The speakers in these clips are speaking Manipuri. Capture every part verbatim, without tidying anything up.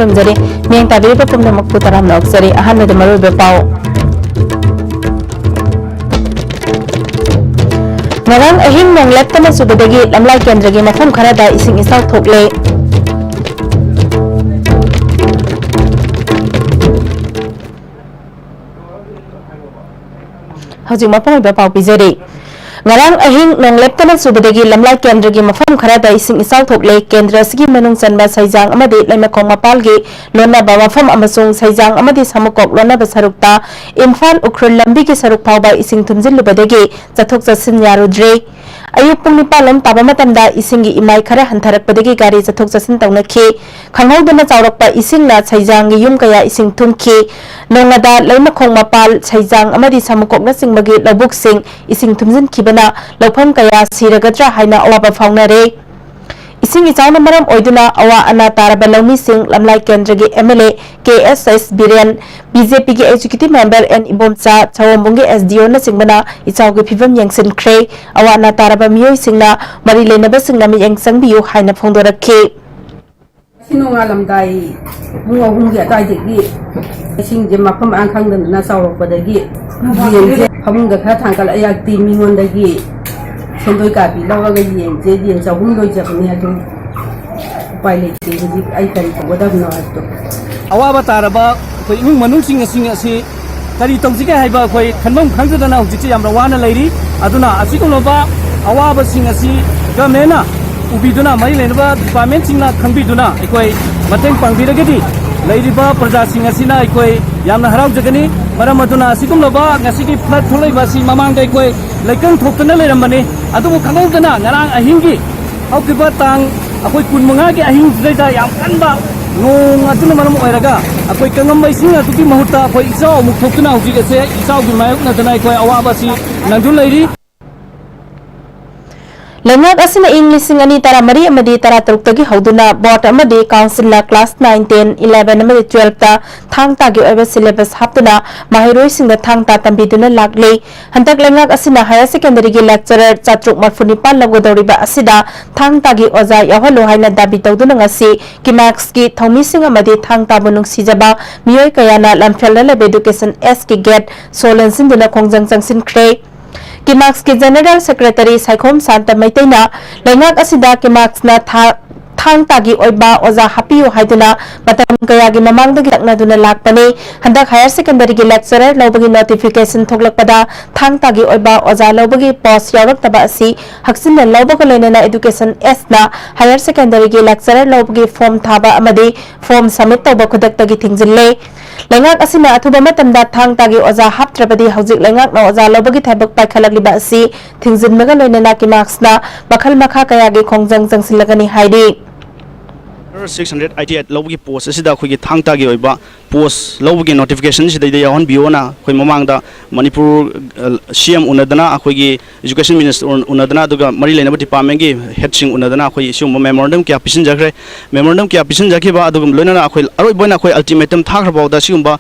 ꯊꯝꯖꯔꯤ꯫ ꯃꯤꯠꯌꯦꯡ ꯇꯥꯕꯤꯔꯤꯕ ꯄꯨꯝꯅꯃꯛꯄꯨ ꯇꯔꯥꯝꯅ ꯑꯣꯛꯆꯔꯤ꯫ ꯑꯍꯥꯟꯕꯗ ꯃꯔꯨꯑꯣꯏꯕ ꯄꯥꯎ꯫ ꯉꯔꯥꯡ ꯑꯍꯤꯡ ꯅꯣꯡ ꯂꯦꯞꯇꯅ ꯆꯨꯕꯗꯒꯤ ꯂꯝꯂꯥꯏ ꯀꯦꯟꯗ꯭ꯔꯒꯤ ꯃꯐꯝ ꯈꯔꯗ ꯏꯁꯤꯡ ꯏꯆꯥꯎ ꯊꯣꯛꯂꯦ꯫ ꯍꯧꯖꯤꯛ ꯃꯄꯨꯡ ꯑꯣꯏꯕ ꯄꯥꯎ ꯄꯤꯖꯔꯤ꯫ ꯉꯔꯥꯡ ꯑꯍꯤꯡ ꯅꯣꯡ ꯂꯦꯞꯇꯅ ꯆꯨꯕꯗꯒꯤ ꯂꯝꯂꯥꯏ ꯀꯦꯟꯗ꯭ꯔꯒꯤ ꯃꯐꯝ ꯈꯔꯗ ꯏꯁꯤꯡ ꯏꯆꯥꯎ ꯊꯣꯛꯂꯦ꯫ ꯀꯦꯟꯗ꯭ꯔ ꯑꯁꯤꯒꯤ ꯃꯅꯨꯡ ꯆꯟꯕ ꯁꯩꯖꯥꯡ ꯑꯃꯗꯤ ꯂꯩꯃꯈꯣꯡ ꯃꯄꯥꯜꯒꯤ ꯂꯣꯟꯅꯕ ꯃꯐꯝ ꯑꯃꯁꯨꯡ ꯁꯩꯖꯥꯡ ꯑꯃꯗꯤ ꯁꯃꯨꯀꯣꯛ ꯂꯣꯟꯅꯕ ꯁꯔꯨꯛꯇ ꯏꯝꯐꯥꯜ ꯎꯈ꯭ꯔꯨꯜ ꯂꯝꯕꯤꯒꯤ ꯁꯔꯨꯛ ꯐꯥꯎꯕ ꯏꯁꯤꯡ ꯊꯨꯝꯖꯤꯜꯂꯨꯕꯗꯒꯤ ꯆꯠꯊꯣꯛ ꯆꯠꯁꯤꯟ ꯌꯥꯔꯨꯗ꯭ꯔꯦ꯫ ꯑꯌꯨꯛ ꯄꯨꯡ ꯅꯤꯄꯥꯟ ꯂꯣꯝ ꯇꯥꯕ ꯃꯇꯝꯗ ꯏꯁꯤꯡꯒꯤ ꯏꯃꯥꯏ ꯈꯔ ꯍꯟꯊꯔꯛꯄꯗꯒꯤ ꯒꯥꯔꯤ ꯆꯠꯊꯣꯛ ꯆꯠꯁꯤꯟ ꯇꯧꯅꯈꯤ꯫ ꯈꯪꯍꯧꯗꯅ ꯆꯥꯎꯔꯛꯄ ꯏꯁꯤꯡꯅ ꯁꯩꯖꯥꯡꯒꯤ ꯌꯨꯝ ꯀꯌꯥ ꯏꯁꯤꯡ ꯊꯨꯝꯈꯤ꯫ ꯅꯣꯡꯃꯗ ꯂꯩꯃꯈꯣꯡ ꯃꯄꯥꯜ, ꯁꯩꯖꯥꯡ ꯑꯃꯗꯤ ꯁꯃꯨꯀꯣꯛꯅꯆꯤꯡꯕꯒꯤ ꯂꯧꯕꯨꯛꯁꯤꯡ ꯏꯁꯤꯡ ꯊꯨꯝꯖꯤꯟꯈꯤꯕꯅ ꯂꯧꯐꯝ ꯀꯌꯥ ꯁꯤꯔꯒꯗ꯭ꯔꯥ ꯍꯥꯏꯅ ꯑꯋꯥꯕ ꯐꯥꯎꯅꯔꯦ꯫ ꯏꯁꯤꯡ ꯏꯆꯥꯎꯅ ꯃꯔꯝ ꯑꯣꯏꯗꯨꯅ ꯑꯋꯥ ꯑꯅꯥ ꯇꯥꯔꯕ ꯂꯧꯃꯤꯁꯤꯡ ꯂꯝꯂꯥꯏ ꯀꯦꯟꯗ꯭ꯔꯒꯤ M L A K S S Biren, B J ꯄꯤꯒꯤ ꯑꯦꯛꯖꯤꯀ꯭ꯌꯨꯇꯤꯚ ꯃꯦꯝꯕꯔ ꯑꯦꯟ ꯏꯕꯣꯝꯆꯥ, ꯁꯑꯣꯝꯕꯨꯡꯒꯤ ꯑꯦꯁ ꯗꯤ ꯑꯣꯅꯆꯤꯡꯕꯅ ꯏꯆꯥꯎꯒꯤ ꯐꯤꯕꯝ ꯌꯦꯡꯁꯤꯟꯈ꯭ꯔꯦ꯫ ꯑꯋꯥ ꯑꯅꯥ ꯇꯥꯔꯕ ꯃꯤꯑꯣꯏꯁꯤꯡꯅ ꯃꯔꯤ ꯂꯩꯅꯕꯁꯤꯡꯅ ꯃꯤꯠꯌꯦꯡ ꯆꯪꯕꯤꯌꯨ ꯍꯥꯏꯅ ꯐꯣꯡꯗꯣꯔꯛꯈꯤ꯫ ꯉꯁꯤ ꯅꯣꯡꯉꯥꯜꯂꯝꯗꯥꯏ ꯄꯨꯡ ꯑꯍꯨꯝꯒꯤ ꯑꯗꯨꯋꯥꯏꯗꯒꯤ ꯏꯁꯤꯡꯁꯦ ꯃꯐꯝ ꯃꯔꯥꯡ ꯈꯪꯗꯗꯅ ꯆꯥꯎꯔꯛꯄꯗꯒꯤ ꯌꯦꯟꯁꯦ ꯐꯃꯨꯡꯗ ꯈꯔ ꯊꯥꯡꯒꯠꯂꯛꯑꯦ꯫ ꯑꯌꯥꯛꯇꯤ ꯃꯤꯉꯣꯟꯗꯒꯤ ꯁꯦꯟꯗꯣꯏ ꯀꯥꯕꯤ ꯂꯧꯔꯒ ꯌꯦꯟꯁꯦ, ꯌꯦꯟ ꯆꯍꯨꯝ ꯂꯣꯏꯖꯕꯅꯦ꯫ ꯑꯗꯨ ꯎꯄꯥꯏ ꯂꯩꯇꯦ꯫ ꯍꯧꯖꯤꯛ ꯑꯩ ꯀꯔꯤ ꯇꯧꯒꯗꯕꯅꯣ ꯍꯥꯏꯕꯗꯣ꯫ ꯑꯋꯥꯕ ꯇꯥꯔꯕ ꯑꯩꯈꯣꯏ ꯏꯃꯨꯡ ꯃꯅꯨꯡꯁꯤꯡ ꯑꯁꯤꯡ ꯑꯁꯤ ꯀꯔꯤ ꯇꯧꯁꯤꯒꯦ ꯍꯥꯏꯕ ꯑꯩꯈꯣꯏ ꯈꯟꯐꯝ ꯈꯪꯗꯗꯅ ꯍꯧꯖꯤꯛꯁꯦ ꯌꯥꯝꯅ ꯋꯥꯅ ꯂꯩꯔꯤ꯫ ꯑꯗꯨꯅ ꯑꯁꯤꯒꯨꯝꯂꯕ ꯑꯋꯥꯕꯁꯤꯡ ꯑꯁꯤ ꯒꯃꯦꯟꯅ ꯎꯕꯤꯗꯨꯅ, ꯃꯔꯤ ꯂꯩꯅꯕ ꯗꯤꯄꯥꯔꯠꯃꯦꯟꯁꯤꯡꯅ ꯈꯪꯕꯤꯗꯨꯅ ꯑꯩꯈꯣꯏ ꯃꯇꯦꯡ ꯄꯥꯡꯕꯤꯔꯒꯗꯤ ꯂꯩꯔꯤꯕ ꯄ꯭ꯔꯖꯥꯁꯤꯡ ꯑꯁꯤꯅ ꯑꯩꯈꯣꯏ ꯌꯥꯝꯅ ꯍꯔꯥꯎꯖꯒꯅꯤ꯫ ꯃꯔꯝ ꯑꯗꯨꯅ ꯑꯁꯤꯒꯨꯝꯂꯕ ꯉꯁꯤꯒꯤ ꯐ꯭ꯂꯠ ꯊꯣꯛꯂꯛꯏꯕ ꯑꯁꯤ ꯃꯃꯥꯡꯗ ꯑꯩꯈꯣꯏ ꯂꯩꯀꯪ ꯊꯣꯛꯇꯅ ꯂꯩꯔꯝꯕꯅꯤ꯫ ꯑꯗꯨꯕꯨ ꯈꯪꯍꯧꯗꯅ ꯉꯔꯥꯡ ꯑꯍꯤꯡꯒꯤ ꯍꯧꯈꯤꯕ ꯇꯥꯡ ꯑꯩꯈꯣꯏ ꯀꯨꯟꯃꯉꯥꯒꯤ ꯑꯍꯤꯡꯁꯤꯗꯩꯗ ꯌꯥꯝ ꯀꯟꯕ ꯅꯣꯡ ꯑꯗꯨꯅ ꯃꯔꯝ ꯑꯣꯏꯔꯒ ꯑꯩꯈꯣꯏ ꯀꯪꯉꯝꯕ ꯏꯁꯤꯡ ꯑꯗꯨꯒꯤ ꯃꯍꯨꯠꯇ ꯑꯩꯈꯣꯏ ꯏꯆꯥꯎ ꯑꯃꯨꯛ ꯊꯣꯛꯇꯨꯅ ꯍꯧꯖꯤꯛ ꯑꯁꯦ ꯏꯆꯥꯎꯒꯤ ꯃꯥꯌꯣꯛꯅꯗꯅ ꯑꯩꯈꯣꯏ ꯑꯋꯥꯕ ꯑꯁꯤ ꯅꯪꯗꯨꯅ ꯂꯩꯔꯤ꯫ ꯂꯩꯉꯥꯛ ꯑꯁꯤꯅ ꯏꯪ ꯂꯤꯁꯤꯡ ꯑꯅꯤ ꯇꯔꯥꯃꯔꯤ ꯑꯃꯗꯤ ꯇꯔꯥꯇꯔꯨꯛꯇꯒꯤ ꯍꯧꯗꯨꯅ ꯕꯣꯔꯗ ꯑꯃꯗꯤ ꯀꯥꯎꯟꯁꯤꯜꯅ ꯀ꯭ꯂꯥꯁ ꯅꯥꯏꯟ, ꯇꯦꯟ, ꯏꯂꯦꯚꯦꯟ ꯑꯃꯗꯤ ꯇꯨꯋꯦꯜꯐꯇ ꯊꯥꯡ ꯇꯥꯒꯤ ꯑꯣꯏꯕ ꯁꯤꯂꯦꯕꯁ ꯍꯥꯞꯇꯨꯅ ꯃꯍꯩꯔꯣꯏꯁꯤꯡꯗ ꯊꯥꯡ ꯇꯥ ꯇꯝꯕꯤꯗꯨꯅ ꯂꯥꯛꯂꯤ꯫ ꯍꯟꯗꯛ ꯂꯩꯉꯥꯛ ꯑꯁꯤꯅ ꯍꯥꯌꯔ ꯁꯦꯀꯦꯟꯗꯔꯤꯒꯤ ꯂꯦꯛꯆꯔꯔ ꯆꯥꯇ꯭ꯔꯨꯛ ꯃꯔꯐꯨ ꯅꯤꯄꯥꯟ ꯂꯧꯒꯗꯧꯔꯤꯕ ꯑꯁꯤꯗ ꯊꯥꯡ ꯇꯥꯒꯤ ꯑꯣꯖꯥ ꯌꯥꯎꯍꯜꯂꯨ ꯍꯥꯏꯅ ꯗꯥꯕꯤ ꯇꯧꯗꯨꯅ ꯉꯁꯤ ꯀꯤꯃꯥꯛꯁꯀꯤ ꯊꯧꯃꯤꯁꯤꯡ ꯑꯃꯗꯤ ꯊꯥꯡ ꯇꯥꯕꯨ ꯅꯨꯡꯁꯤꯖꯕ ꯃꯤꯑꯣꯏ ꯀꯌꯥꯅ ꯂꯝꯐꯦꯜꯗ ꯂꯩꯕ ꯏꯗꯨꯀꯦꯁꯟ ꯑꯦꯁꯀꯤ ꯒꯦꯠ ꯁꯣ ꯂꯣꯟꯁꯤꯟꯗꯨꯅ ꯈꯣꯡꯖꯪ ꯆꯪꯁꯤꯟꯈ꯭ꯔꯦ꯫ ꯀꯤꯃꯥꯛꯁꯀꯤ ꯖꯦꯅꯔꯦꯜ ꯁꯦꯀ꯭ꯔꯦꯇꯔꯤ ꯁꯥꯏꯈꯣꯝ ꯁꯥꯟꯇ ꯃꯩꯇꯩꯅ ꯂꯩꯉꯥꯛ ꯑꯁꯤꯗ ꯀꯤꯃꯥꯛꯁꯅ ꯊꯥ-, ꯊꯥꯡ ꯇꯥꯒꯤ ꯑꯣꯏꯕ ꯑꯣꯖꯥ ꯍꯥꯞꯄꯤꯌꯨ ꯍꯥꯏꯗꯨꯅ ꯃꯇꯝ ꯀꯌꯥꯒꯤ ꯃꯃꯥꯡꯗꯒꯤ ꯇꯛꯅꯗꯨꯅ ꯂꯥꯛꯄꯅꯤ꯫ ꯍꯟꯗꯛ ꯍꯥꯌꯔ ꯁꯦꯀꯦꯟꯗꯔꯤꯒꯤ ꯂꯦꯛꯆꯔꯔ ꯂꯧꯕꯒꯤ ꯅꯣꯇꯤꯐꯤꯀꯦꯁꯟ ꯊꯣꯛꯂꯛꯄꯗ ꯊꯥꯡ ꯇꯥꯒꯤ ꯑꯣꯏꯕ ꯑꯣꯖꯥ ꯂꯧꯕꯒꯤ ꯄꯣꯁ ꯌꯥꯎꯔꯛꯇꯕ ꯑꯁꯤ ꯍꯛꯆꯤꯟꯅ ꯂꯧꯕꯒ ꯂꯣꯏꯅꯅ ꯏꯗꯨꯀꯦꯁꯟ ꯑꯦꯁꯅ ꯍꯥꯌꯔ ꯁꯦꯀꯦꯟꯗꯔꯤꯒꯤ ꯂꯦꯛꯆꯔꯔ ꯂꯧꯕꯒꯤ ꯐꯣꯔꯝ ꯊꯥꯕ ꯑꯃꯗꯤ ꯐꯣꯔꯝ ꯁꯕꯃꯤꯠ ꯇꯧꯕ ꯈꯨꯗꯛꯇꯒꯤ ꯊꯤꯡꯖꯤꯜꯂꯦ꯫ ꯂꯩꯉꯥꯛ ꯑꯁꯤꯅ ꯑꯊꯨꯕ ꯃꯇꯝꯗ ꯊꯥꯡ ꯇꯥꯒꯤ ꯑꯣꯖꯥ ꯍꯥꯞꯇ꯭ꯔꯕꯗꯤ ꯍꯧꯖꯤꯛ ꯂꯩꯉꯥꯛꯅ ꯑꯣꯖꯥ ꯂꯧꯕꯒꯤ ꯊꯕꯛ ꯄꯥꯏꯈꯠꯂꯛꯂꯤꯕ ꯑꯁꯤ ꯊꯤꯡꯖꯤꯟꯕꯒ ꯂꯣꯏꯅꯅ ꯀꯤꯃꯥꯛꯁꯅ ꯃꯈꯜ ꯃꯈꯥ ꯀꯌꯥꯒꯤ ꯈꯣꯡꯖꯪ ꯆꯪꯁꯤꯜꯂꯒꯅꯤ ꯍꯥꯏꯔꯤ꯫ ꯁꯤꯛꯁ ꯍꯟꯗ꯭ꯔꯦꯠ ꯑꯥꯏꯇꯤ ꯑꯩꯠ ꯂꯧꯕꯒꯤ ꯄꯣꯁ ꯑꯁꯤꯗ ꯑꯩꯈꯣꯏꯒꯤ ꯊꯥꯡ ꯇꯥꯒꯤ ꯑꯣꯏꯕ ꯄꯣꯁ ꯂꯧꯕꯒꯤ ꯅꯣꯇꯤꯐꯤꯀꯦꯁꯟ ꯁꯤꯗꯩꯗ ꯌꯥꯎꯍꯟꯕꯤꯌꯣꯅ ꯑꯩꯈꯣꯏ ꯃꯃꯥꯡꯗ ꯃꯅꯤꯄꯨꯔ ꯁꯤ ꯑꯦꯝ ꯎꯅꯗꯅ, ꯑꯩꯈꯣꯏꯒꯤ ꯏꯖꯨꯀꯦꯁꯟ ꯃꯤꯅꯤꯁꯇꯔ ꯎꯅꯗꯅ, ꯑꯗꯨꯒ ꯃꯔꯤ ꯂꯩꯅꯕ ꯗꯤꯄꯥꯔꯠꯃꯦꯟꯒꯤ ꯍꯦꯗꯁꯤꯡ ꯎꯅꯗꯅ ꯑꯩꯈꯣꯏ ꯁꯤꯒꯨꯝꯕ ꯃꯦꯃꯣꯔꯦꯟꯗꯝ ꯀꯌꯥ ꯄꯤꯁꯤꯟꯖꯈ꯭ꯔꯦ꯫ ꯃꯦꯃꯣꯔꯦꯟꯗꯝ ꯀꯌꯥ ꯄꯤꯁꯤꯟꯖꯈꯤꯕ, ꯑꯗꯨꯒ ꯂꯣꯏꯅꯅ ꯑꯩꯈꯣꯏ ꯑꯔꯣꯏꯕ ꯑꯣꯏꯅ ꯑꯩꯈꯣꯏ ꯑꯜꯇꯤꯃꯦꯇꯝ ꯊꯥꯈ꯭ꯔ ꯐꯥꯎꯗ ꯁꯤꯒꯨꯝꯕ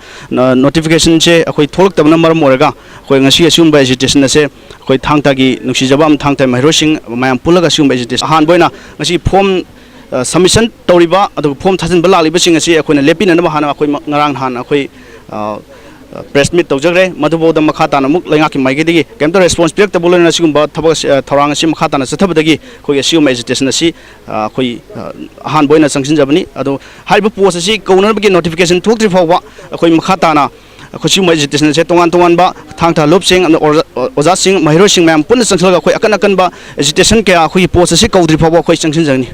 ꯅꯣꯇꯤꯐꯤꯀꯦꯁꯟꯁꯦ ꯑꯩꯈꯣꯏ ꯊꯣꯛꯂꯛꯇꯕꯅ ꯃꯔꯝ ꯑꯣꯏꯔꯒ ꯑꯩꯈꯣꯏ ꯉꯁꯤ ꯑꯁꯤꯒꯨꯝꯕ ꯑꯦꯖꯤꯇꯦꯁꯟ ꯑꯁꯦ ꯑꯩꯈꯣꯏ ꯊꯥꯡ ꯇꯥꯒꯤ ꯅꯨꯡꯁꯤꯖꯕ ꯑꯃ ꯊꯥꯡ ꯇꯥꯒꯤ ꯃꯍꯩꯔꯣꯏꯁꯤꯡ ꯃꯌꯥꯝ ꯄꯨꯜꯂꯒ ꯑꯁꯤꯒꯨꯝꯕ ꯑꯦꯖꯤꯇꯦꯁꯟ ꯑꯍꯥꯟꯕ ꯑꯣꯏꯅ ꯉꯁꯤ ꯐꯣꯝ ꯁꯕꯃꯤꯁꯟ ꯇꯧꯔꯤꯕ ꯑꯗꯨꯒ ꯐꯣꯝ ꯊꯥꯖꯤꯟꯕ ꯂꯥꯛꯂꯤꯕꯁꯤꯡ ꯑꯁꯤ ꯑꯩꯈꯣꯏꯅ ꯂꯦꯞꯄꯤꯅꯅꯕ ꯍꯥꯟꯅ ꯑꯩꯈꯣꯏ ꯉꯔꯥꯡ ꯅꯍꯥꯟ ꯑꯩꯈꯣꯏ ꯄ꯭ꯔꯦꯁ ꯃꯤꯠ ꯇꯧꯖꯈ꯭ꯔꯦ꯫ ꯃꯗꯨꯐꯥꯎꯗ ꯃꯈꯥ ꯇꯥꯅ ꯑꯃꯨꯛ ꯂꯩꯉꯥꯛꯀꯤ ꯃꯥꯏꯀꯩꯗꯒꯤ ꯀꯩꯝꯇ ꯔꯦꯁꯄꯣꯟꯁ ꯄꯤꯔꯛꯇꯕ ꯂꯣꯏꯅꯅ ꯑꯁꯤꯒꯨꯝꯕ ꯊꯕꯛ ꯑꯁꯤ, ꯑ, ꯊꯧꯔꯥꯡ ꯑꯁꯤ ꯃꯈꯥ ꯇꯥꯅ ꯆꯠꯊꯕꯗꯒꯤ ꯑꯩꯈꯣꯏꯒꯤ ꯑꯁꯤꯒꯨꯝꯕ ꯑꯦꯖꯤꯇꯦꯁꯟ ꯑꯁꯤ, ꯑ, ꯑꯩꯈꯣꯏ, ꯑ, ꯑꯍꯥꯟꯕ ꯑꯣꯏꯅ ꯆꯪꯁꯤꯟꯖꯕꯅꯤ꯫ ꯑꯗꯣ ꯍꯥꯏꯔꯤꯕ ꯄꯣꯁ ꯑꯁꯤ ꯀꯧꯅꯅꯕꯒꯤ ꯅꯣꯇꯤꯐꯤꯀꯦꯁꯟ ꯊꯣꯛꯇ꯭ꯔꯤ ꯐꯥꯎꯕ ꯑꯩꯈꯣꯏ ꯃꯈꯥ ꯇꯥꯅ ꯑꯩꯈꯣꯏ ꯁꯤꯒꯨꯝꯕ ꯑꯦꯖꯤꯇꯦꯁꯟ ꯑꯁꯦ ꯇꯣꯉꯥꯟ ꯇꯣꯉꯥꯟꯕ ꯊꯥꯡ ꯇꯥ ꯂꯨꯞꯁꯤꯡ, ꯑꯃꯗꯤ ꯑꯣꯖꯥ-, ꯑꯣꯖꯥꯁꯤꯡ, ꯃꯍꯩꯔꯣꯏꯁꯤꯡ ꯃꯌꯥꯝ ꯄꯨꯟꯅ ꯆꯪꯁꯤꯜꯂꯒ ꯑꯩꯈꯣꯏ ꯑꯀꯟ ꯑꯀꯟꯕ ꯑꯦꯖꯤꯇꯦꯁꯟ ꯀꯌꯥ ꯑꯩꯈꯣꯏꯒꯤ ꯄꯣꯁ ꯑꯁꯤ ꯀꯧꯗ꯭ꯔꯤ ꯐꯥꯎꯕ ꯑꯩꯈꯣꯏ ꯆꯪꯁꯤꯟꯖꯒꯅꯤ꯫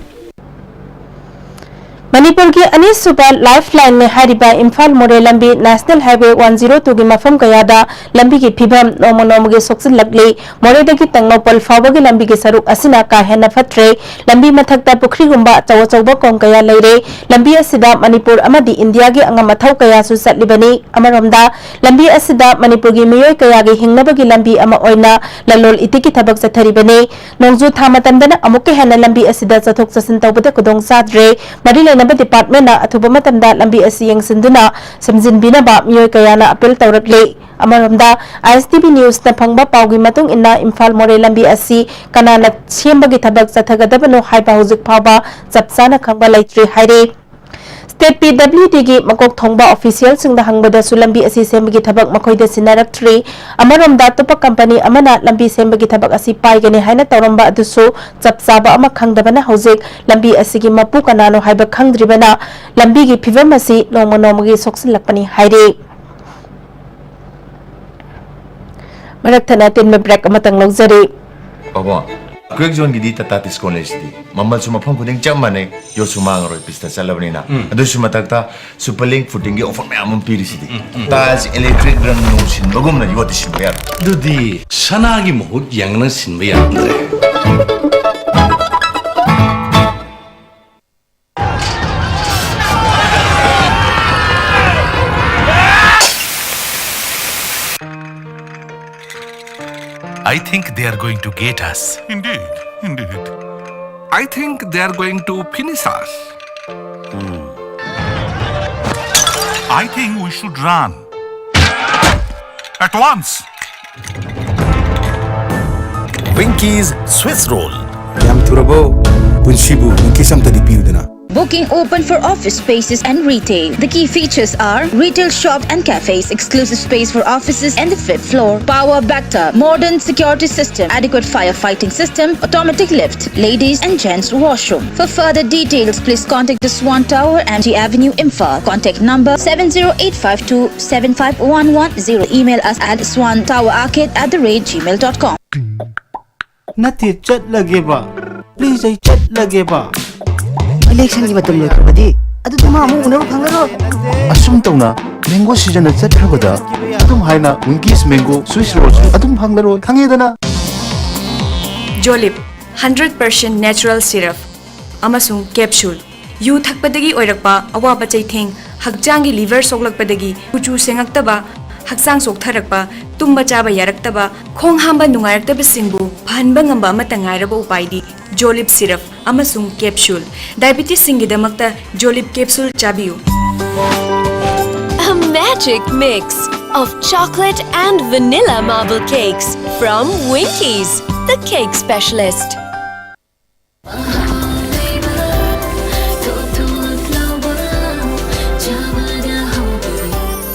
ꯃꯅꯤꯄꯨꯔꯒꯤ ꯑꯅꯤꯁꯨꯕ ꯂꯥꯏꯐ ꯂꯥꯏꯟꯅꯤ ꯍꯥꯏꯔꯤꯕ ꯏꯝꯐꯥꯜ ꯃꯣꯔꯦ ꯂꯝꯕꯤ ꯅꯦꯁꯅꯦꯜ ꯍꯥꯏꯋꯦ ꯋꯥꯟ ꯖꯤꯔꯣ ꯇꯨꯒꯤ ꯃꯐꯝ ꯀꯌꯥꯗ ꯂꯝꯕꯤꯒꯤ ꯐꯤꯕꯝ ꯅꯣꯡꯃ ꯅꯣꯡꯃꯒꯤ ꯁꯣꯛꯆꯤꯜꯂꯛꯂꯤ꯫ ꯃꯣꯔꯦꯗꯒꯤ ꯇꯦꯡꯅꯧꯄꯜ ꯐꯥꯎꯕꯒꯤ ꯂꯝꯕꯤꯒꯤ ꯁꯔꯨꯛ ꯑꯁꯤꯅ ꯀꯥ ꯍꯦꯟꯅ ꯐꯠꯇ꯭ꯔꯦ꯫ ꯂꯝꯕꯤ ꯃꯊꯛꯇ ꯄꯨꯈ꯭ꯔꯤꯒꯨꯝꯕ ꯑꯆꯧ ꯑꯆꯧꯕ ꯀꯣꯝ ꯀꯌꯥ ꯂꯩꯔꯦ꯫ ꯂꯝꯕꯤ ꯑꯁꯤꯗ ꯃꯅꯤꯄꯨꯔ ꯑꯃꯗꯤ ꯏꯟꯗꯤꯌꯥꯒꯤ ꯑꯉꯝ ꯑꯊꯧ ꯀꯌꯥꯁꯨ ꯆꯠꯂꯤꯕꯅꯤ꯫ ꯑꯃꯔꯣꯝꯗ, ꯂꯝꯕꯤ ꯑꯁꯤꯗ ꯃꯅꯤꯄꯨꯔꯒꯤ ꯃꯤꯑꯣꯏ ꯀꯌꯥꯒꯤ ꯍꯤꯡꯅꯕꯒꯤ ꯂꯝꯕꯤ ꯑꯃ ꯑꯣꯏꯅ ꯂꯂꯣꯟ ꯏꯇꯤꯛꯀꯤ ꯊꯕꯛ ꯆꯠꯊꯔꯤꯕꯅꯤ꯫ ꯅꯣꯡꯖꯨ ꯊꯥ ꯃꯇꯝꯗꯅ ꯑꯃꯨꯛꯀ ꯍꯦꯟꯅ ꯂꯝꯕꯤ ꯑꯁꯤꯗ ꯆꯠꯊꯣꯛ ꯆꯠꯁꯤꯟ ꯇꯧꯕꯗ ꯈꯨꯗꯣꯡ ꯆꯥꯗ꯭ꯔꯦ꯫ ꯃꯔꯤ ꯂꯩꯅꯕ ꯗꯤꯄꯥꯔꯠꯃꯦꯟꯅ ꯑꯊꯨꯕ ꯃꯇꯝꯗ ꯂꯝꯕꯤ ꯑꯁꯤ ꯌꯦꯡꯁꯤꯟꯗꯨꯅ ꯁꯦꯝꯖꯤꯟꯕꯤꯅꯕ ꯃꯤꯑꯣꯏ ꯀꯌꯥꯅ ꯑꯄꯤꯜ ꯇꯧꯔꯛꯂꯤ꯫ ꯑꯃꯔꯣꯝꯗ, ꯑꯥꯏ ꯑꯦꯁ ꯇꯤ ꯚꯤ ꯅ꯭ꯌꯨꯁꯅ ꯐꯪꯕ ꯄꯥꯎꯒꯤ ꯃꯇꯨꯡ ꯏꯟꯅ, ꯏꯝꯐꯥꯜ ꯃꯣꯔꯦ ꯂꯝꯕꯤ ꯑꯁꯤ ꯀꯅꯥꯅ ꯁꯦꯝꯕꯒꯤ ꯊꯕꯛ ꯆꯠꯊꯒꯗꯕꯅꯣ ꯍꯥꯏꯕ ꯍꯧꯖꯤꯛ ꯐꯥꯎꯕ ꯆꯞ ꯆꯥꯅ ꯈꯪꯕ ꯂꯩꯇ꯭ꯔꯤ ꯍꯥꯏꯔꯤ꯫ ꯁ꯭ꯇꯦꯠ ꯄꯤ ꯗꯕ꯭ꯂꯤꯌꯨ ꯗꯤꯒꯤ ꯃꯀꯣꯛ ꯊꯣꯡꯕ ꯑꯣꯐꯤꯁꯤꯌꯦꯜꯁꯤꯡꯗ ꯍꯪꯕꯗꯁꯨ ꯂꯝꯕꯤ ꯑꯁꯤ ꯁꯦꯝꯕꯒꯤ ꯊꯕꯛ ꯃꯈꯣꯏꯗ ꯁꯤꯟꯅꯔꯛꯇ꯭ꯔꯤ꯫ ꯑꯃꯔꯣꯝꯗ, ꯑꯇꯣꯞꯄ ꯀꯝꯄꯅꯤ ꯑꯃꯅ ꯂꯝꯕꯤ ꯁꯦꯝꯕꯒꯤ ꯊꯕꯛ ꯑꯁꯤ ꯄꯥꯏꯒꯅꯤ ꯍꯥꯏꯅ ꯇꯧꯔꯝꯕ ꯑꯗꯨꯁꯨ ꯆꯞ ꯆꯥꯕ ꯑꯃ ꯈꯪꯗꯕꯅ ꯍꯧꯖꯤꯛ ꯂꯝꯕꯤ ꯑꯁꯤꯒꯤ ꯃꯄꯨ ꯀꯅꯥꯅꯣ ꯍꯥꯏꯕ ꯈꯪꯗ꯭ꯔꯤꯕꯅ ꯂꯝꯕꯤꯒꯤ ꯐꯤꯕꯝ ꯑꯁꯤ ꯅꯣꯡꯃ ꯅꯣꯡꯃꯒꯤ ꯁꯣꯛꯆꯤꯜꯂꯛꯄꯅꯤ ꯍꯥꯏꯔꯤ꯫ ꯃꯔꯛ ꯊꯠꯅ ꯑꯇꯦꯟꯕ ꯕ꯭ꯔꯦꯛ ꯑꯃꯇꯪ ꯂꯧꯖꯔꯤ꯫ ꯄꯥꯕꯨꯡ, ꯀ꯭ꯋꯦꯛ ꯖꯣꯟꯒꯤꯗꯤ ꯇꯥꯇꯥ ꯗꯤꯁꯀꯥꯎꯟ ꯂꯩꯁꯤꯗꯤ꯫ ꯃꯃꯜꯁꯨ ꯃꯐꯝ ꯈꯨꯗꯤꯡ ꯆꯞ ꯃꯥꯟꯅꯩ, ꯌꯣꯠꯁꯨ ꯃꯥꯡꯉꯔꯣꯏ, ꯄꯤꯁꯇ ꯆꯠꯂꯕꯅꯤꯅ꯫ ꯎꯝ꯫ ꯑꯗꯨꯁꯨ ꯃꯊꯛꯇ ꯁꯨꯄꯔ ꯂꯤꯡ ꯐꯨꯇꯤꯡꯒꯤ ꯑꯣꯐꯔ ꯃꯌꯥꯝ ꯑꯃ ꯄꯤꯔꯤꯁꯤꯗꯤ꯫ ꯎꯝ, ꯎꯝ꯫ ꯇꯥꯏꯜꯁ, ꯏꯂꯦꯛꯇ꯭ꯔꯤꯛ, ꯔꯪ ꯅꯨꯡ ꯁꯤꯟꯕꯒꯨꯝꯅ ꯌꯣꯠꯇꯤ ꯁꯤꯟꯕ ꯌꯥꯔꯣꯏ꯫ ꯑꯗꯨꯗꯤ ꯁꯅꯥꯒꯤ ꯃꯍꯨꯠ ꯌꯥꯡꯅ ꯁꯤꯟꯕ ꯌꯥꯔꯝꯗ꯭ꯔꯦ꯫ I think they are going to get us. Indeed, indeed. I think they are going to finish us. I think we should run. At once. Winky's Swiss Roll. ꯌꯥꯝ ꯊꯨꯔꯕꯣ? ꯄꯨꯟꯁꯤꯕꯨ ꯋꯤꯡꯀꯤꯁ ꯑꯝꯇꯗꯤ ꯄꯤꯌꯨꯗꯅ꯫ Booking open for office spaces and retail. The key features are retail shop and cafes, exclusive space for offices and the fifth floor, power backup, modern security system, adequate firefighting system, automatic lift, ladies and gents washroom. For further details, please contact the Swan Tower, M G Avenue, Imphal. Contact number seven zero eight five two seven five one one zero. Email us at swan tower arcade at the rate gmail dot com. ꯅꯠꯇꯦ, ꯆꯠꯂꯒꯦꯕ꯫ Please, ꯑꯩ ꯆꯠꯂꯒꯦꯕ꯫ ꯏꯂꯦꯛꯁꯟꯒꯤ ꯃꯇꯝ ꯂꯣꯏꯈ꯭ꯔꯕꯗꯤ ꯑꯗꯨꯗꯤ ꯃꯥ ꯑꯃꯨꯛ ꯎꯅꯕ ꯐꯪꯂꯔꯣꯏ꯫ ꯑꯁꯨꯝ ꯇꯧꯅ ꯃꯦꯡꯒꯣ ꯁꯤꯖꯟꯅ ꯆꯠꯈ꯭ꯔꯕꯗ ꯑꯗꯨꯝ ꯍꯥꯏꯅ ꯋꯤꯡꯀꯤꯁ ꯃꯦꯡꯒꯣ ꯁ꯭ꯋꯤꯁ ꯔꯣꯜꯁꯨ ꯑꯗꯨꯝ ꯐꯪꯂꯔꯣꯏ, ꯈꯪꯉꯦꯗꯅ꯫ ꯖꯣꯂꯤꯞ ꯍꯟꯗ꯭ꯔꯦꯠ ꯄꯥꯔꯁꯦꯟ ꯅꯦꯆꯔꯦꯜ ꯁꯤꯔꯞ ꯑꯃꯁꯨꯡ ꯀꯦꯞꯁꯨꯜ꯫ ꯌꯨ ꯊꯛꯄꯗꯒꯤ ꯑꯣꯏꯔꯛꯄ ꯑꯋꯥꯕ ꯆꯩꯊꯦꯡ, ꯍꯛꯆꯥꯡꯒꯤ ꯂꯤꯚꯔ ꯁꯣꯛꯂꯛꯄꯗꯒꯤ ꯀꯨꯆꯨ ꯁꯦꯡꯉꯛꯇꯕ, ꯍꯛꯆꯥꯡ ꯆꯣꯛꯊꯔꯛꯄ, ꯇꯨꯝꯕ ꯆꯥꯕ ꯌꯥꯔꯛꯇꯕ, ꯈꯣꯡ ꯍꯥꯝꯕ ꯅꯨꯡꯉꯥꯏꯔꯛꯇꯕꯁꯤꯡꯕꯨ ꯐꯍꯟꯕ ꯉꯝꯕ ꯑꯃꯠꯇ ꯉꯥꯏꯔꯕ ꯎꯄꯥꯏꯗꯤ ꯖꯣꯂꯤꯞ ꯁꯤꯔꯞ ꯑꯃꯁꯨꯡ ꯀꯦꯞꯁꯨꯜ꯫ ꯗꯥꯏꯕꯤꯇꯤꯁꯁꯤꯡꯒꯤꯗꯃꯛꯇ ꯖꯣꯂꯤꯞ ꯀꯦꯞꯁꯨꯜ ꯆꯥꯕꯤꯌꯨ꯫ A magic mix of chocolate and vanilla marble cakes from Winkies, the cake specialist.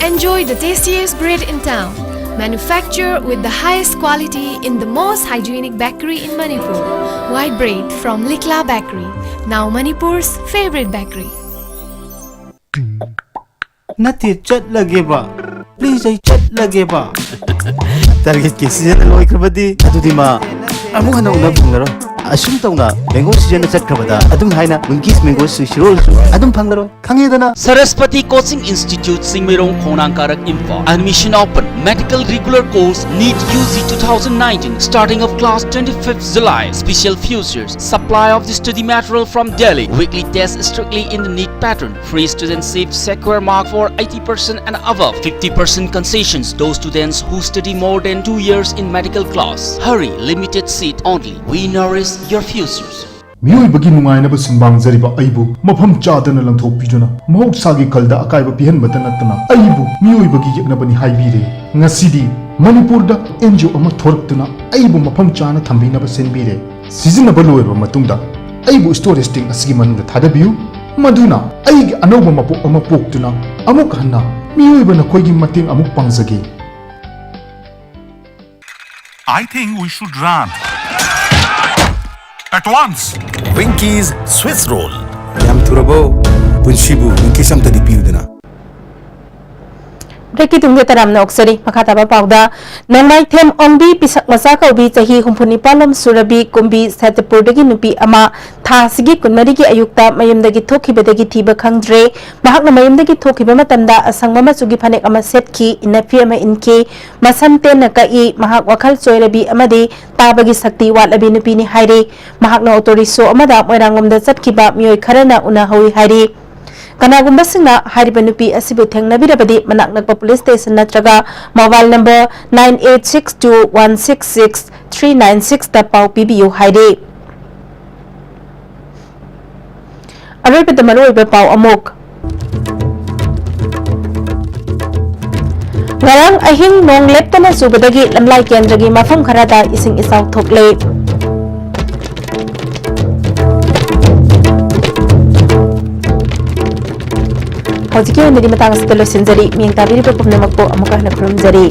Enjoy the tastiest bread in town. Manufactured with the highest quality in the most hygienic bakery in Manipur. White bread from Likla Bakery, now Manipur's favorite bakery. ꯅꯠꯇꯦ, ꯆꯠꯂꯒꯦꯕ꯫ ꯄ꯭ꯂꯤꯖ, ꯑꯩ ꯆꯠꯂꯒꯦꯕ꯫ ꯇꯥꯔꯒꯦꯠꯀꯤ ꯁꯤꯖꯟ ꯂꯣꯏꯈ꯭ꯔꯕꯗꯤ ꯑꯗꯨꯗꯤ ꯃꯥ ꯑꯃꯨꯛ ꯍꯟꯅ ꯎꯅꯕ ꯐꯪꯂꯔꯣꯏ꯫ ꯑꯁꯨꯝ ꯇꯧꯅ ꯃꯦꯡꯒꯣ ꯁꯤꯖꯟꯅ ꯆꯠꯈ꯭ꯔꯕꯗ ꯑꯗꯨꯝ ꯍꯥꯏꯅ ꯋꯤꯡꯀꯤꯁ ꯃꯦꯡꯒꯣ ꯁ꯭ꯋꯤꯁ ꯔꯣꯜꯁꯨ ꯑꯗꯨꯝ ꯐꯪꯂꯔꯣꯏ, ꯈꯪꯉꯦꯗꯅ꯫ Saraswati Coaching Institute, ꯁꯤꯡꯃꯩꯔꯣꯡ, ꯈꯣꯡꯅꯥꯡ ꯀꯥꯔꯛ, Imphal. Admission open. Medical regular course, NEET UG two thousand nineteen, starting of class twenty-fifth July. Special features: supply of the study material from Delhi. Weekly test strictly in the NEET pattern. Free student seat, secure mark for eighty percent and above. Fifty percent concessions, those students who study more than two years in medical class. Hurry, limited seat only. We nourish your futures. ꯃꯤꯑꯣꯏꯕꯒꯤ ꯅꯨꯡꯉꯥꯏꯅꯕ ꯁꯨꯝꯕꯥꯡꯖꯔꯤꯕ ꯑꯩꯕꯨ ꯃꯐꯝ ꯆꯥꯗꯅ ꯂꯪꯊꯣꯛꯄꯤꯗꯨꯅ ꯃꯍꯧꯁꯥꯒꯤ ꯈꯜꯗ ꯑꯀꯥꯏꯕ ꯄꯤꯍꯟꯕꯇ ꯅꯠꯇꯅ ꯑꯩꯕꯨ ꯃꯤꯑꯣꯏꯕꯒꯤ ꯌꯦꯛꯅꯕꯅꯤ ꯍꯥꯏꯕꯤꯔꯦ꯫ ꯉꯁꯤꯗꯤ ꯃꯅꯤꯄꯨꯔꯗ ꯑꯦꯟ ꯖꯤ ꯑꯣ ꯑꯃ ꯊꯣꯔꯛꯇꯨꯅ ꯑꯩꯕꯨ ꯃꯐꯝ ꯆꯥꯅ ꯊꯝꯕꯤꯅꯕ ꯁꯤꯟꯕꯤꯔꯦ꯫ ꯁꯤꯖꯤꯟꯅꯕ ꯂꯣꯏꯔꯕ ꯃꯇꯨꯡꯗ ꯑꯩꯕꯨ ꯁ꯭ꯇꯣꯔꯦꯖ ꯇꯦꯡ ꯑꯁꯤꯒꯤ ꯃꯅꯨꯡꯗ ꯊꯥꯗꯕꯤꯌꯨ, ꯃꯗꯨꯅ ꯑꯩꯒꯤ ꯑꯅꯧꯕ ꯃꯄꯣꯛ ꯑꯃ ꯄꯣꯛꯇꯨꯅ ꯑꯃꯨꯛ ꯍꯟꯅ ꯃꯤꯑꯣꯏꯕ ꯅꯈꯣꯏꯒꯤ ꯃꯇꯦꯡ ꯑꯃꯨꯛ ꯄꯥꯡꯖꯒꯦ꯫ I think we should run. At once. Winkies Swiss Roll. ꯌꯥꯝ ꯊꯨꯔꯕꯣ? ꯄꯨꯟꯁꯤꯕꯨ ꯋꯤꯡꯀꯤꯁ ꯑꯝꯇꯗꯤ ꯄꯤꯌꯨꯗꯅ꯫ ꯍꯦꯛꯀꯤ ꯇꯨꯡꯗ ꯇꯔꯥꯝꯅ ꯑꯣꯛꯆꯔꯤ꯫ ꯃꯈꯥ ꯇꯥꯕ ꯄꯥꯎꯗ, ꯅꯣꯡꯃꯥꯏꯊꯦꯝ ꯑꯣꯡꯕꯤ ꯄꯤꯁꯛ ꯃꯆꯥ ꯀꯧꯕꯤ, ꯆꯍꯤ ꯍꯨꯝꯐꯨ ꯅꯤꯄꯥꯜ ꯂꯣꯝ ꯁꯨꯔꯕꯤ ꯀꯨꯝꯕꯤ ꯁꯦꯇꯄꯨꯔꯗꯒꯤ ꯅꯨꯄꯤ ꯑꯃ, ꯊꯥ ꯑꯁꯤꯒꯤ ꯀꯨꯟꯃꯔꯤꯒꯤ ꯑꯌꯨꯛꯇ ꯃꯌꯨꯝꯗꯒꯤ ꯊꯣꯛꯈꯤꯕꯗꯒꯤ ꯊꯤꯕ ꯈꯪꯗ꯭ꯔꯦ꯫ ꯃꯍꯥꯛꯅ ꯃꯌꯨꯝꯗꯒꯤ ꯊꯣꯛꯈꯤꯕ ꯃꯇꯝꯗ ꯑꯁꯪꯕ ꯃꯆꯨꯒꯤ ꯐꯅꯦꯛ ꯑꯃ ꯁꯦꯠꯈꯤ, ꯏꯟꯅꯐꯤ ꯑꯃ ꯏꯟꯈꯤ, ꯃꯁꯝ ꯇꯦꯟꯅ ꯀꯛꯏ꯫ ꯃꯍꯥꯛ ꯋꯥꯈꯜ ꯆꯣꯏꯔꯕꯤ ꯑꯃꯗꯤ ꯇꯥꯕꯒꯤ ꯁꯛꯇꯤ ꯋꯥꯠꯂꯕꯤ ꯅꯨꯄꯤꯅꯤ ꯍꯥꯏꯔꯤ꯫ ꯃꯍꯥꯛꯅ ꯑꯣꯇꯣ ꯔꯤꯛꯁꯣ ꯑꯃꯗ ꯃꯣꯏꯔꯥꯡꯂꯣꯝꯗ ꯆꯠꯈꯤꯕ ꯃꯤꯑꯣꯏ ꯈꯔꯅ ꯎꯅꯍꯧꯏ ꯍꯥꯏꯔꯤ꯫ ꯀꯅꯥꯒꯨꯝꯕꯁꯤꯡꯅ ꯍꯥꯏꯔꯤꯕ ꯅꯨꯄꯤ ꯑꯁꯤꯕꯨ ꯊꯦꯡꯅꯕꯤꯔꯕꯗꯤ ꯃꯅꯥꯛ ꯅꯛꯄ ꯄꯨꯂꯤꯁ ꯁ꯭ꯇꯦꯁꯟ ꯅꯠꯇ꯭ꯔꯒ mobile number nine eight six two one six six three nine six ꯇ ꯄꯥꯎ ꯄꯤꯕꯤꯌꯨ ꯍꯥꯏꯔꯤ꯫ ꯑꯔꯣꯏꯕꯗ ꯃꯔꯨꯑꯣꯏꯕ ꯄꯥꯎ ꯑꯃꯨꯛ꯫ ꯉꯔꯥꯡ ꯑꯍꯤꯡ ꯅꯣꯡ ꯂꯦꯞꯇꯅ ꯆꯨꯕꯗꯒꯤ ꯂꯝꯂꯥꯏ ꯀꯦꯟꯗ꯭ꯔꯒꯤ ꯃꯐꯝ ꯈꯔꯗ ꯏꯁꯤꯡ ꯏꯆꯥꯎ ꯊꯣꯛꯂꯦ꯫ ꯍꯧꯖꯤꯛꯀꯤ ꯑꯣꯏꯅꯗꯤ ꯃꯇꯥꯡ ꯑꯁꯤꯗ ꯂꯣꯏꯁꯤꯟꯖꯔꯤ꯫ ꯃꯤꯠꯌꯦꯡ ꯇꯥꯕꯤꯔꯤꯕ ꯄꯨꯝꯅꯃꯛꯄꯨ ꯑꯃꯨꯛꯀ ꯍꯟꯅ ꯈꯨꯔꯨꯝꯖꯔꯤ꯫